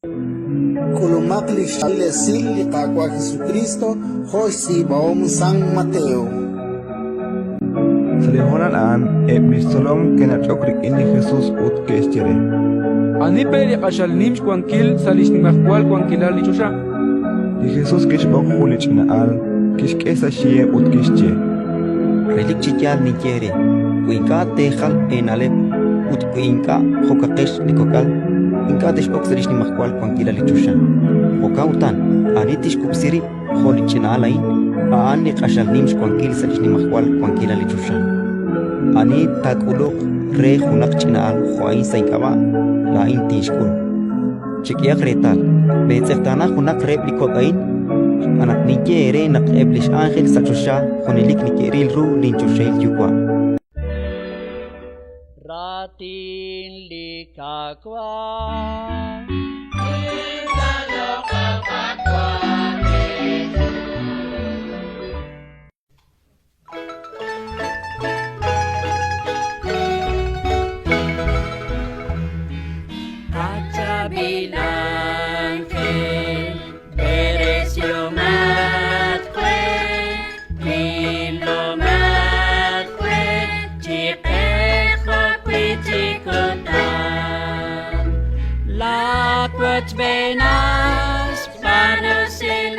K'ulumaq li xchaab'il esil li Qaawa' Jesukriist jo' xtz'iib'ahom San Mateo. Sa' li honal a'an eb' li xtzolom ke'nach'ok rik'in li Jesus ut ke'xye re: Ani pe' li q'axal nim xwankil sa' li xnimajwal wankilal li choxa? Li Jesus kixb'oq jun li ch'ina al, kixk'e sa' xyiheb' ut kixye: Relik chi yaal ninye eere: wi ink'a' teejal eena'leb' ut wi ink'a' jo'kaqex li kok'al, ink'a' tex'ok sa' li xnimajwal wankilal li choxa. Jo'kan utan, ani tixkub'si rib' jo' li ch'ina'al a'in, a'an li q'axal nim xwankil sa' li xnimajwal wankilal li choxa. Ani taak'uluq re junaq ch'ina'al jo' a'in sa' ink'ab'a', laa'in tinxk'ul. Chek'ehaq reetal, meetz'eqtaana junaq reheb' li kok' a'in, xb'aan naq ninye eere naq eb' li x'ánjel sa' choxa junelik neke'ril ru linchoxahil Yuwa'. Raatin li Qaawa'. Qachaab'il ánjel, b'eresihomaq we, ilomaq we chi q'eq jo'wi' chi kutan. Laawochb'eenaq xb'aan usilal.